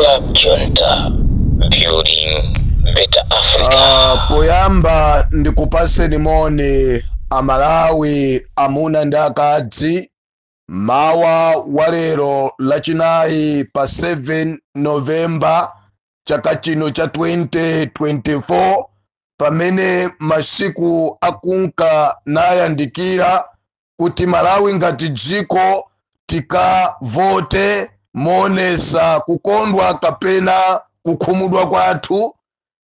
Club Junta, building better Africa. Poyamba ndikupaseni moni Amalawi, amuna ndi akazi, mawa wa lero Lachinayi pa 7 Novemba chaka chino cha 2024, pamene masiku akunka nayandikira kuti Malawi ngati dziko tikavote moonesa kukondwa kapena kukhumudwa kwathu,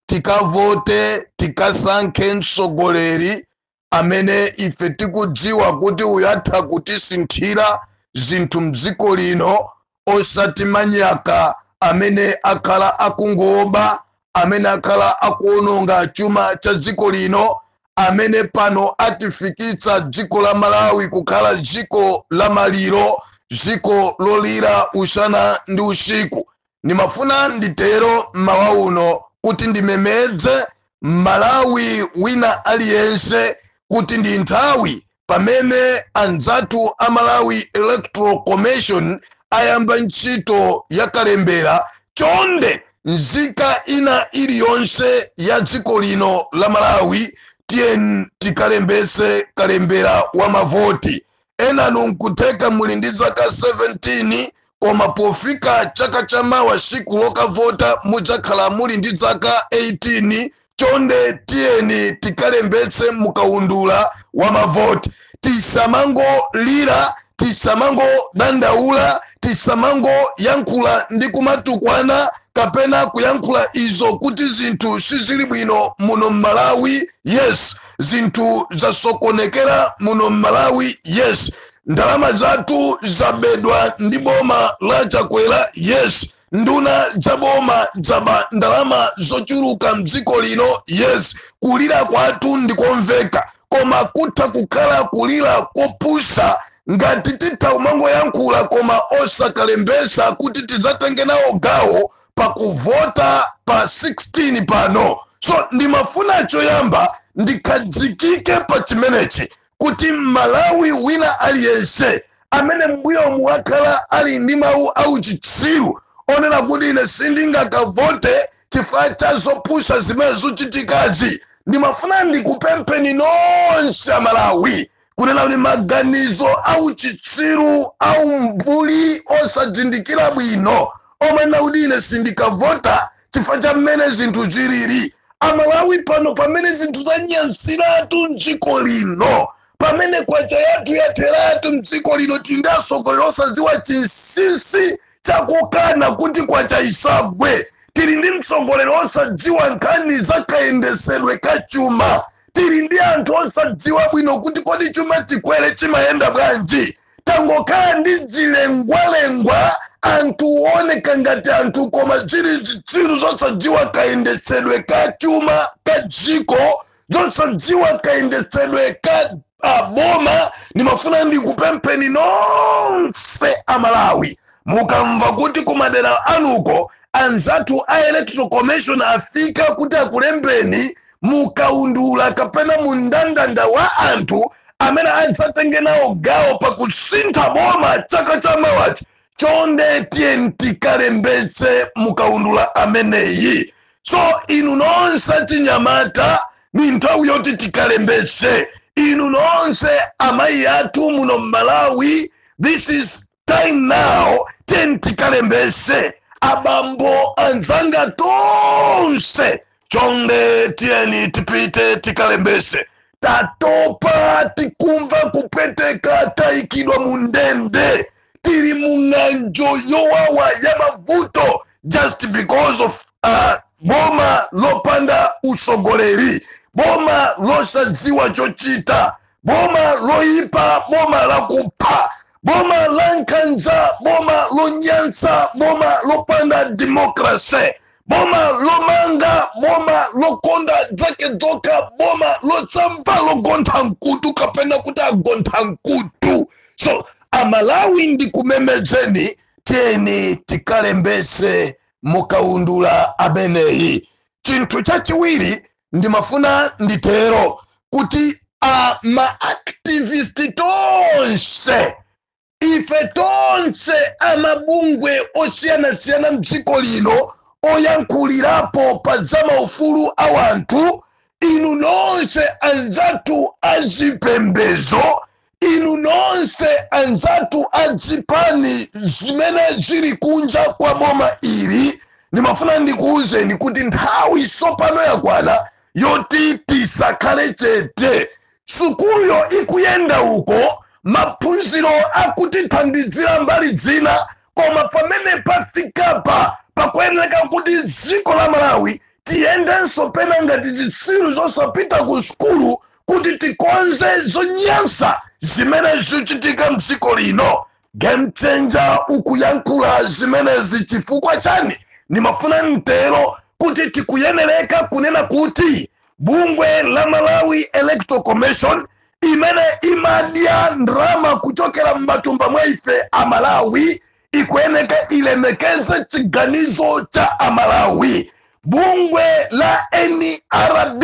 tikavote tikasankhe mtsogoleri amene ife tikudziwa kuti uyu atha kutisinthira zinthu mdziko lino, osati manyaka amene akhala akungoba, amene akhala akuononga chuma cha dziko lino, amene pano atifikitsa dziko la Malawi kukhala dziko la maliro, dziko lolira usana ndi usiku. Ndimafuna nditero mmawa uno kuti ndimemedze Malawi wina aliyense kuti ndi nthawi pamene anzathu a Malawi Electoral Commission ayamba ntchito yakalembera. Chonde, nzika ina iliyonse ya dziko lino la Malawi, tiyeni tikalembese kalembera wa mavoti. Enanu nkutheka muli ndi zaka 17, koma pofika chaka chamawa siku lokavota mudzakhala muli ndi zaka 18. Chonde, tiyeni tikalembetse mukaundula wa mavoti. Tisamangolira, tisamangodandaula, tisamangoyankhula ndi kumatukwana kapena kuyankhula izo kuti zinthu sizili bwino muno mMalawi. Yes, zinthu zasokonekera muno mMalawi. Yes, ndalama zathu zabedwa ndi boma la Chakwera. Yes, nduna za boma zaba ndalama zochuluka mdziko lino. Yes, kulira kwathu ndikomveka, koma kutha kukhala kulira kopusa ngati titha umangoyankhula koma osakalembesa kuti tidzatenge nawo gawo pakuvota pa 16 pano. So ndimafuna choyamba ndikhazikike pa chimenechi kuti Malawi wina aliyense amene mbuyomu wakhala ali ndi mawu auchitsiru onena kuti ine sindingakavote chifukwa cha zopusa zimene zikuchitikazi, ndimafuna ndikupempheni nonse Amalawi kunena kuti maganizo auchitsiru, aumbuli, osadzindikira bwino omanena kuti ine sindikavota chifukwa cha mmene zinthu zilili, Amalawi, pano pamene zinthu zanyansiratu mdziko lino, pamene kwacha yathu yatheratu mdziko lino, tili ndi atsogoleri osadziwa chinsinsi chakukana kuti kwacha isagwe, tili ndi mtsogoleri osadziwa nkhani za kayendesedwe ka chuma, tili ndi anthu osadziwa bwino kuti kodi chuma chikwere chimayenda bwanji, tangokhala ndi zilengwalengwa, anthu oneka ngati anthu koma zili zitsiru zosadziwa kayendesedwe ka chuma ka dziko, zosadziwa kayendesedwe ka boma. Ndimafuna ndikupempheni nonse Amalawi, mukamva kuti kumadera anuko anzathu a Electoral Commission afika kuti akulembeni mukaundula kapena mundandanda wa anthu amene adzatenge nawo gawo pakusintha boma chaka chamawachi, chonde tiyeni tikalembetse mukaundula ameneyi. So inu nonse achinyamata, ni nthawi yoti tikalembetse. Inu nonse amayi athu muno mMalawi, this is time now, tiyeni tikalembetse. Abambo anzanga tonse, chonde tiyeni tipite tikalembese. Tatopa, tikumva kupweteka, tayikidwa mu ndende, tili mu ng'anjo yowawa ya mavuto just because of boma lopanda usogoleri, boma losadziwa chochita, boma loyipa, boma lakupha, boma la nkhanza, boma lonyansa, boma lopanda democracy, boma lomanga, boma lokonda zake zokha, boma lotsamva, logontha mkutu kapena kuti agontha mkutu. So Amalawi, ndikumemedzeni, tiyeni tikalembese mukaundula ameneyi. Chinthu chachiwiri, ndimafuna nditero kuti ma activist tonse Ife tonse amabungwe osiyanasiyana mdziko lino oyankhulirapo pa za maufulu a wanthu, inu nonse anzathu azipembezo, inu nonse anzathu azipani zimene zili kunja kwa boma ili, ndimafuna ndikuwuzeni kuti nthawi sopano yakwana yoti tisakhale chete. Sukuluyo ikuyenda uko, maphunziro akutithandizira mbali zina, koma pamene pafikapa pakuyeneka kuti dziko la Malawi tiyendenso pena ngati zitsiru zosapita ku sukulu kuti tikonze zonyansa zimene zikuchitika mdziko lino. Game Changer ukuyankhula zimenezi chifukwa chani? Ndimafuna mtero kuti tikuyenereka kunena kuti bungwe la Malawi Electoral Commission, imene imadya ndalama kuchokera m'matumba mwa ife Amalawi, ikuyeneka ilemekeze chiganizo cha Amalawi. Bungwe la NRB,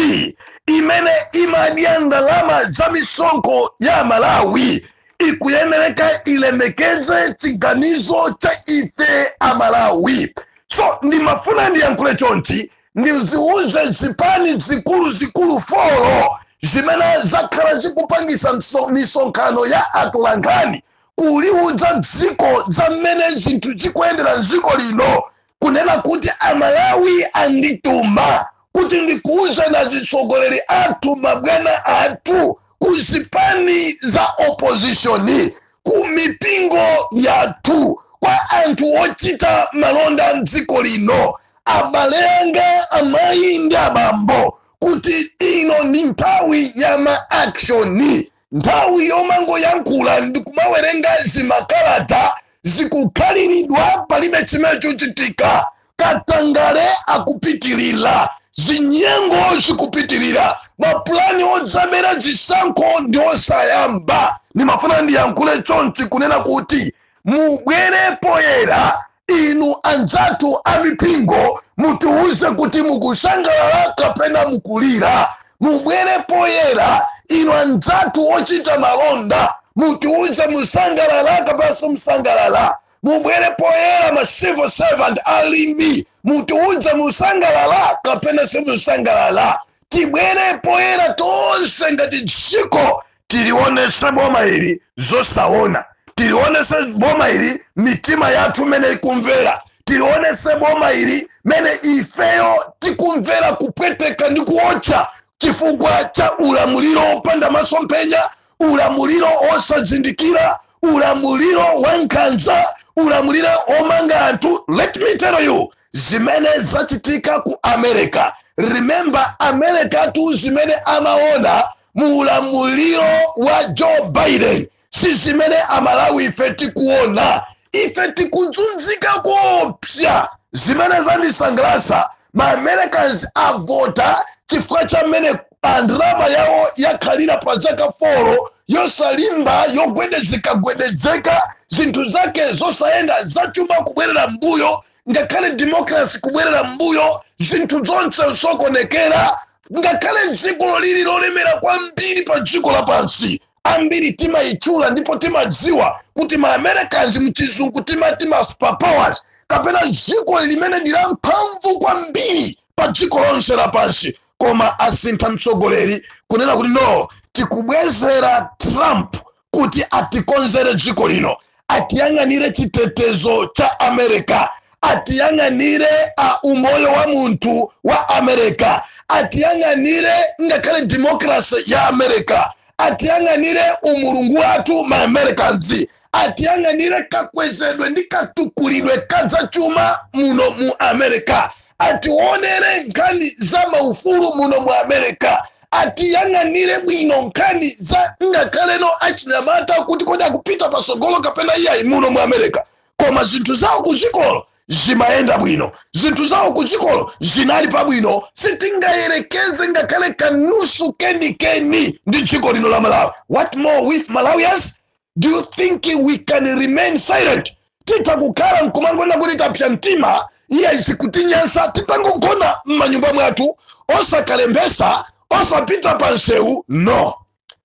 imene imadya ndalama za misonkho ya Malawi, ikuyenereka ilemekeze chiganizo cha ife Amalawi. So ndimafuna ndiyankhule chonchi, ndiziuze zipani zikulu zikulu four zimene zakhala zikupangisa misonkhano ya atolankhani kuliudza dziko za mmene zinthu zikuyendera mdziko lino, kunena kuti Amalawi andituma kuti ndikuuze na zitsogoleri athu, mabwana athu ku zipani za opposition, ku mipingo yathu, kwa anthu ochita malonda mdziko lino, abale anga amayi ndi abambo, kuti ino ndi nthawi ya ma action. Nthawi yomangoyankhula ndi kumawerenga zimakalata zikukhaliridwa, palibe chimene chochitika. Katangale akupitirira, zinyengo zikupitirira, mapulani odzabera zisankho ndi osayamba. Ndimafuna ndiyankhule chonchi kunena kuti mubwere poyera, inu anzathu amipingo, mutiuze kuti mukusangalala kapena mukulira. Mubwere poyera, inu anzathu ochita malonda, mutiuze musangalala kapena simusangalala. Mubwere poyera, ma civil servant, alimi, mutiuze musangalala kapena simusangalala. Tibwere poyera tonse ngati dziko, tilionese boma ili zosaona, tilionese boma ili mitima yathu mene ikumvera, tilionese boma ili mene ifeyo tikumvera kupweteka ndi kuotcha chifukwa cha ulamuliro wopanda masomphenya, ulamuliro osazindikira, ulamuliro wankhanza, ulamuliro omanga anthu. Let me tell you zimene zachitika ku America. Remember, America tu zimene amaona mu ulamuliro wa Joe Biden si zimene Amalawi ife tikuona. Ife tikuzunzika koopsa. Zimene zandisangalatsa, ma Americans avota chifukwa cha mmene ndalama yawo yakhalira pa zaka 4 yosalimba, yogwedezeka-gwedezeka, zinthu zake zosayenda, zachuma kubwerera mbuyo, ngakhale democracy kubwerera mbuyo, zinthu zonse zosokonekera. Ngakhale dziko lili lolemera kwambiri pa dziko lapansi, ambiri timayitchula ndipo timadziwa kuti ma Americans, mchizungu timati ma superpowers, kapena dziko limene ndi la mphamvu kwambiri pa dziko lonse lapansi, koma asintha mtsogoleri kunena kuti no, tikubwezera Trump kuti atikonzere dziko lino, atiyang'anire chitetezo cha America, atiyang'anire a umoyo wa munthu wa America, atiyang'anire ngakhale democracy ya America, atiyang'anire umulungu wathu ma Americans, atiyang'anire kakwezedwe ndi katukulidwe kadzachuma muno mu America, ationere nkhani za maufulu muno mu America, atiyang'anire bwino nkhani za ngakhaleno achinyamata kuti kodi akupita pasogolo kapena iyayi muno mu America. Koma zinthu zawo kudzikolo zimayenda bwino, zinthu zawo kudzikolo zinali pabwino, sitingayerekeze ngakhale kanusu kenikeni ndi dziko lino la Malawi. What more with Malawians? Do you think we can remain silent? Titha kukhala nkumangona kuti tapsa mtima, iye zikutinyansa, titangogona m'manyumba mwathu, osakalembesa, osapita pa nsewu? No.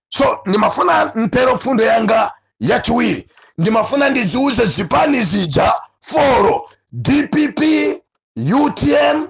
So ndimafuna ntero fundo yanga yachiwiri. Ndimafuna ndiziuze zipani zija four, DPP, UTM,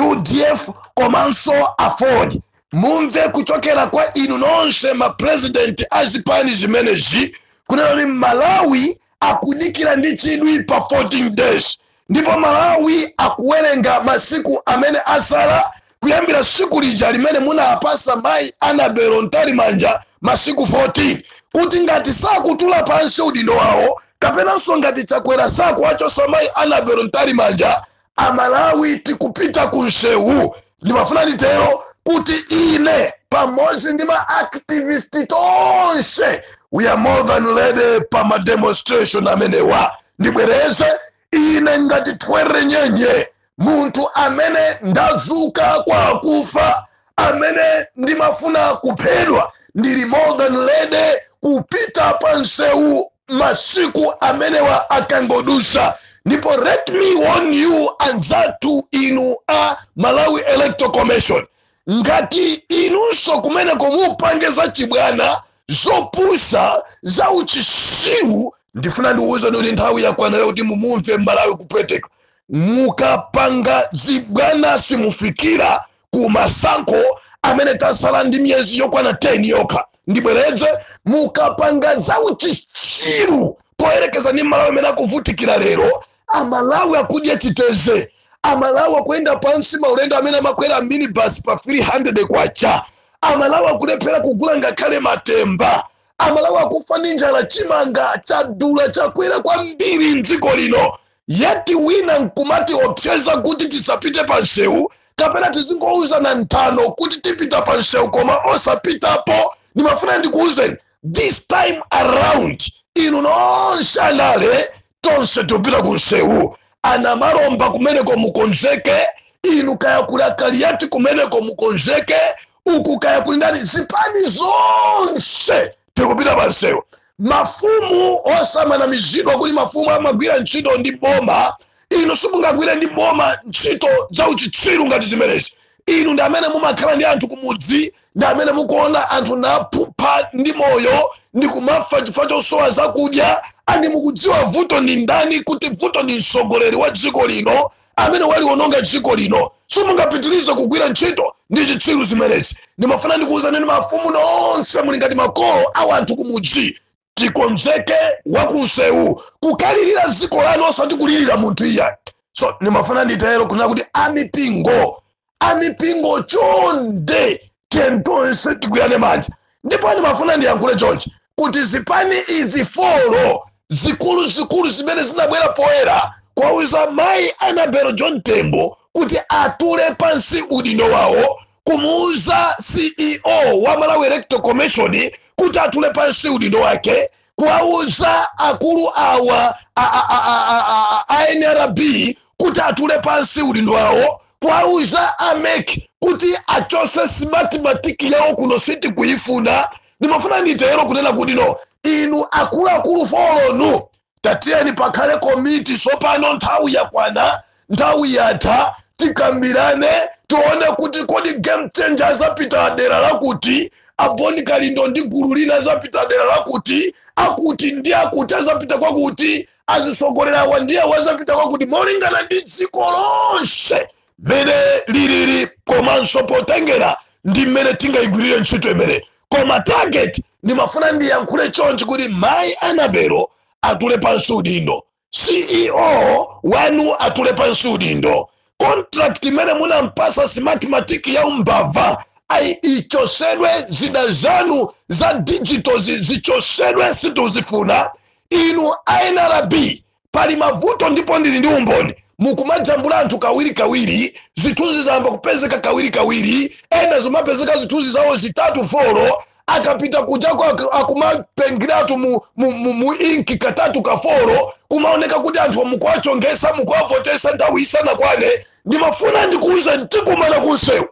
UDF komanso AFORD. Mumve kuchokera kwa inu nonse mapresident a zipani zimenezi kunena kuti Malawi akudikira ndi chidwi pa 14 days, ndipo Malawi akuwerenga masiku amene asala kuyambira siku lija limene munapasa mayi Annabel Mtalimanja masiku 14, kuti ngati sakutula pansi udindo wawo kapenanso ngati Chakwera sakuwachosa mayi Annabel Mtalimanja, Amalawi tikupita ku msewu. Ndimafuna nditero kuti ine pamodzi ndi ma activist tonse, we are more than ready pa ma demonstration amenewa. Ndibwereze, ine ngati Twere Nyenye, munthu amene ndazuka kwa akufa, amene ndimafuna kuphedwa, ndili more than ready kupita pa msewu masiku amenewa akangodusa. Ndipo let me warn you, anzathu inu a Malawi Electoral Commission, ngati inunso kumeneko mupange za chibwana, zopusa, za uchisiru, ndifuna ndiuze kuti nthawi yakwana kuti mumumve Malawi kupweteka. Mukapanga zibwana, simufikira ku masankho amene tasala ndi miyezi yokwana 10 yokha. Ndibwereze, mukapanga za uchisiru poyerekeza ndi Malawi amene akuvutikira lero, Amalawi akudya chiteze, Amalawi akuyenda pansi maulendo amene amakwera minibus pa 300 kwacha, Amalawi akulephera kugula ngakhale matemba, Amalawi akufa ndi njala, chimanga chadula, chakwera kwambiri mdziko lino, yet wina nkumati opseza kuti tisapite pa msewu kapena tizingouzana nthano kuti tipita pa msewu koma osapitapo. Ndimafuna ndikuuzeni, this time around inu nonse anale, tonse tikupita ku msewu. Anamalomba kumeneko mukonzeke, inu kaya kuli Akaliyati kumeneko mukonzeke, uku kaya kuli ndani, zipani zonse tikupita pa msewu. Mafumu osamanamizidwa kuti mafumu amagwira ntchito ndi boma. Inu simungagwire ndi boma ntchito za uchitsiru ngati zimenezi. Inu ndi amene mumakhala ndi anthu kumudzi, ndi amene mukuona anthu naphupha ndi moyo ndi kumafa chifukwa chosowa zakudya, and mukudziwa vuto ndi ndani, kuti vuto ndi mtsogoleri wa dziko lino amene waliwononga dziko lino. Simungapitirize kugwira ntchito ndi zitsiru zimenezi. Ndimafuna ndikuwuzaneni mafumu nonse, muli ngati makolo awo anthu kumudzi, tikonzeke wakunsewu kukalirira dziko lanu, osati kulirira munthu iya. So ndimafuna nditero kunena kuti amipingo, amipingo chonde, tonse tigwirane manja. Ndipo ndimafuna ndiyankhule chonchi kuti zipani izi four zikulu zikulu zimene zinabwera poyera kwauza mayi Annabel John Tembo kuti atule pansi udindo wawo, kumuuza CEO wa Malawi Electoral Commission kuti atule pansi udindo wake, kuwauza akulu awa a NRB kuti atule pansi udindo wawo, kuwauza a MEC kuti achose Smartmatic yawo kuno, sitikuifuna. Ndimafuna nditero kunena kuti no, inu akuluakulu four nu, tatiyeni pakhale komiti sopano. Nthawi yakwana, nthawi yatha, tikambirane, tione kuti kodi game changer azapita dera lakuti, aboni Kalindo ndi gulu lina azapita dera lakuti, akuti ndi akuti azapita kwakuti, azisogolera awa ndi awa azapita kwakuti, molingana ndi dziko lonse mmene lilili komanso potengera ndi mmene tingayigwirire ntchito imene. Koma target, ndimafuna ndiyankhule chonchi kuti mayi Annabel atule pansi udindo, CEO wanu atule pansi udindo, contract imene munampasa Smartmatic ya umbava ayi ichosedwe, zida zanu za digital zichosedwe, situzifuna. Inu a NRB, pali mavuto ndipo ndili ndi umboni, mukumajambula anthu kawirikawiri, zithunzi zayamba kupezeka kawirikawiri, ena zimapezeka zithunzi zawo zitatu four, akapita kujako akumapengiratu mu inki katatu ka four, kumaoneka kuti anthu mukuwachongesa, mukuwavotesa nthawi isanakwane. Ndimafuna ndikuuze, tikumana kunsewu,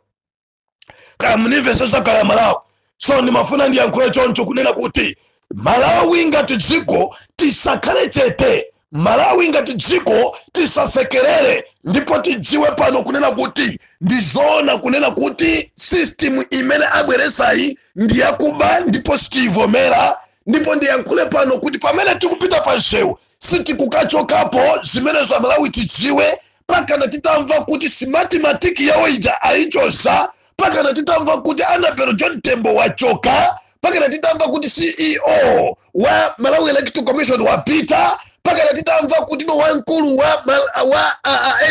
kaya munimvesesa kaya Malawi. So ndimafuna ndiyankhule choncho kunena kuti Malawi ngati dziko tisakhale chete, Malawi ngati dziko tisasekerere, ndipo tidziwe pano kunena kuti ndizoona kunena kuti system imene abweresayi ndi yakuba ndipo sitivomera. Ndipo ndiyankhule pano kuti pamene tikupita pa msewu, sitikukachokapo. Zimenezo Amalawi tidziwe, pakana titamva kuti Smartmatic yawo ija ayichosa, pakana titamva kuti Annabel John Tembo wachoka, pakana titamva kuti CEO wa Malawi Electoral Commission wapita, pakana titamva kuti no wamkulu wa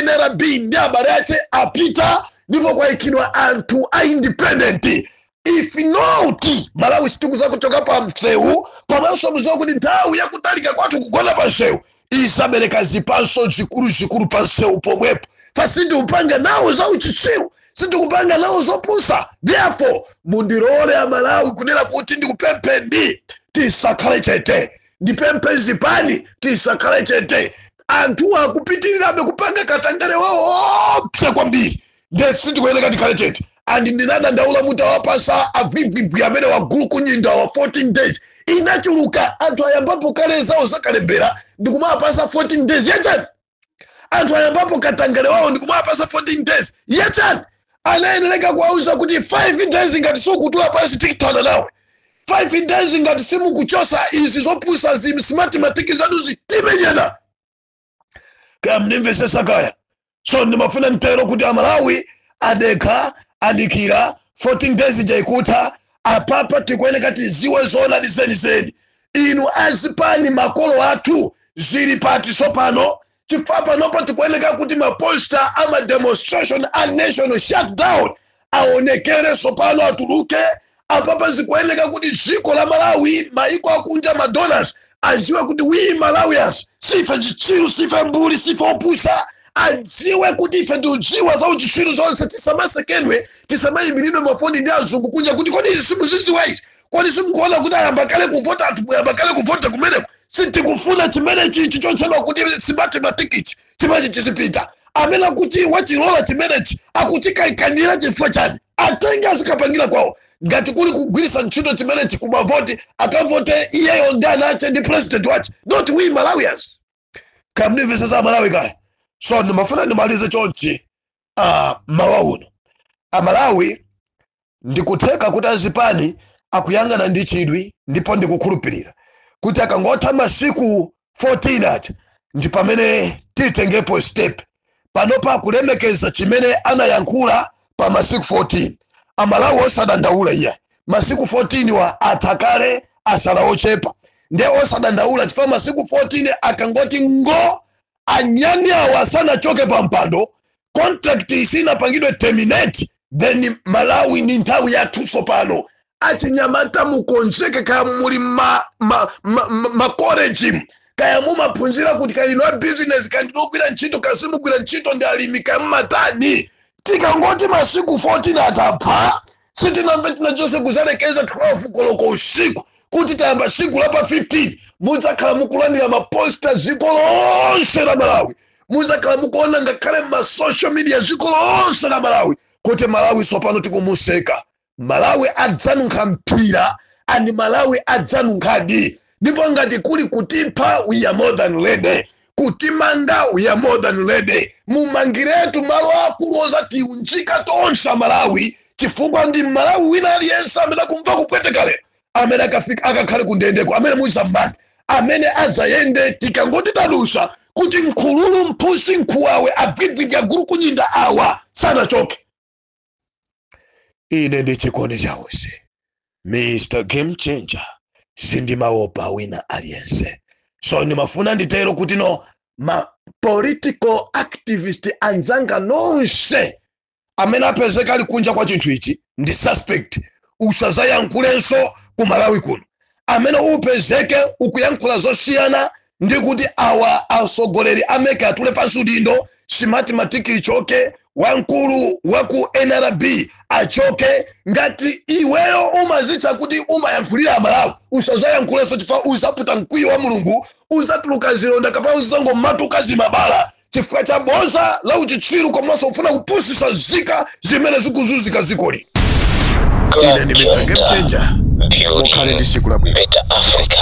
NRB ndi abale ache apita, ndipo kwayikidwa anthu a independent. If not, Malawi sitikuza kuchoka pa msewu. Komanso muziwa kuti nthawi yakutalika kwathu kugona pa msewu izabereka zipanso zikuluzikulu pa msewu pomwepo. Sindikupanga nawo za uchitsiru, sindikupanga nawo zopusa. Therefore mundilole Amalawi kunena kuti ndikupempheni, tisakhale chete. Ndipemphe zipani, tisakhale chete. Anthu akupitirirabe kupanga katangale wawo opsa kwambiri, nde sitikuyeneka tikhale chete. And ndinadandaula mutawapasa avivivwi amene wagulu kunyinda wa 14 days, inachuluka. Anthu ayambapo kale zawo zakalembera, ndikumawapasa 14 days yachani? Anthu ayambapo katangale wawo, ndikumawapasa 14 days yachani? Anayeneleka kuwauza kuti 5 days, ngati sukutula pansi tikithana nawe. 5 days, ngati simukuchosa izi zopusa zi Smartmatic zanu, zitimenyana. Kaya mndimvesesa kaya. So ndimafuna mtero kuti Amalawi adekha, adikira 14 days jaikutha. Apapa tikuyeneka tiziwe zoona zenizeni. Inu azipani, makolo athu, zili pati sopano? Chifukwa panopo tikuyeneka kuti ma poster ama demonstration a national shutdown aonekere sopano, atuluke. Apapa zikuyeneka kuti dziko la Malawi, maiko akunja, ma donors aziwe kuti we Malawians sife chitsiru, sife mbuli, sife opusa. Adziwe kuti ife tiudziwa za uchitsiru zonse. Tisamasekedwe, tisamayimiridwe mafoni ndi azungu kunja kuti kodi izi simuziziwa izi? Kodi simukuona kuti ayamba kale kuvota anthu? Muyamba kale kuvota kumeneko. Sitikufuna chimene chichi chotchedwa kuti Smartmatic. Chimenechi chizipita. Amene akuti wachilola chimenechi akuchikaikanira chifukwa chani? Atenge azikapangira kwawo. Ngati kuli kugwiritsa ntchito chimenechi kumavoti, akavote iyeyo ndi ana ache ndi president wache, not we Malawians. Kamndimvesesa Amalawi kaya. So ndimafuna ndimalize chonchi mawa uno. Amalawi, ndikutheka kuti azipani akuyang'ana ndi chidwi, ndipo ndikukhulupirira kuti akangotha masiku 14 aja ndi pamene titengepo step. Panopa akulemekeza chimene anayankhula pa masiku 14. Amalawi osadandaula iye, masiku 14 wa athakale, asala ochepa, ndiye osadandaula chifukwa masiku 14 akangoti ngo, anyani awo asanachoke pa mpando, contract isinapangidwe terminate, then Malawi ni nthawi yathu tsopano. Achinyamata mukonzeke, kaya muli ma, ma, ma, ma, ma college, kaya mumaphunzira kuti, kaya ino a business, kaya ndinogwira ntchito, kaya simugwira ntchito, ndi alimi, kaya mmatani, tikangoti masiku 14 atapha, sitinamve china chonse kuzalekeza 12 koloko usiku kuti tayamba siku la pa 15, mudzakhala mukulandira ma poster dziko lonse la Malawi. Mudzakhala mukuona ngakhale ma social media dziko lonse la Malawi kuti Malawi tsopano tikumuseka. Malawi adzanunkha mpira, and Malawi adzanunkhadi. Ndipo ngati kuli kutipha, we are more than ready. Kutimanga, we are more than ready. Mumangiretu malo akulu ozatiunjika tonse Amalawi, chifukwa ndi Malawi wina aliyense amene akumva kupwetekale, amene akafika akakhale kundendeko, amene muzammange, amene adzayende tikangoti tadusa kuti nkhululu, mphusi, nkhuwawe, abvibvivi, agulu kunyinda awa sanachoke. Ine ndi Chikondi Chausi, Mr Game Changer, sindimaopa wina aliyense. So ndimafuna nditero kuti no ma political activist anzanga nonse amene apezeka ali kunja kwa chinthu ichi ndi suspect, usazayankhulenso ku Malawi kuno. Amene upezeke ukuyankhula zosiyana ndi kuti awa atsogoleri a MEC atule pansi udindo, Smartmatic ichoke, wamkulu wa ku NRB achoke, ngati iweyo umazitsa kuti umayankhulira Amalawi, usazayankhulenso, chifukwa uzaputa mkwiyo wa Mulungu, uzatuluka zilonda kapena uzangomatuka zimabala chifukwa cha boza la uchitsiru komanso ufuna kupusisa zika zimene zikuzunzika zikoli. Ine ndi Mr Game Changer, mukhale ndi siku labwino. Better Africa.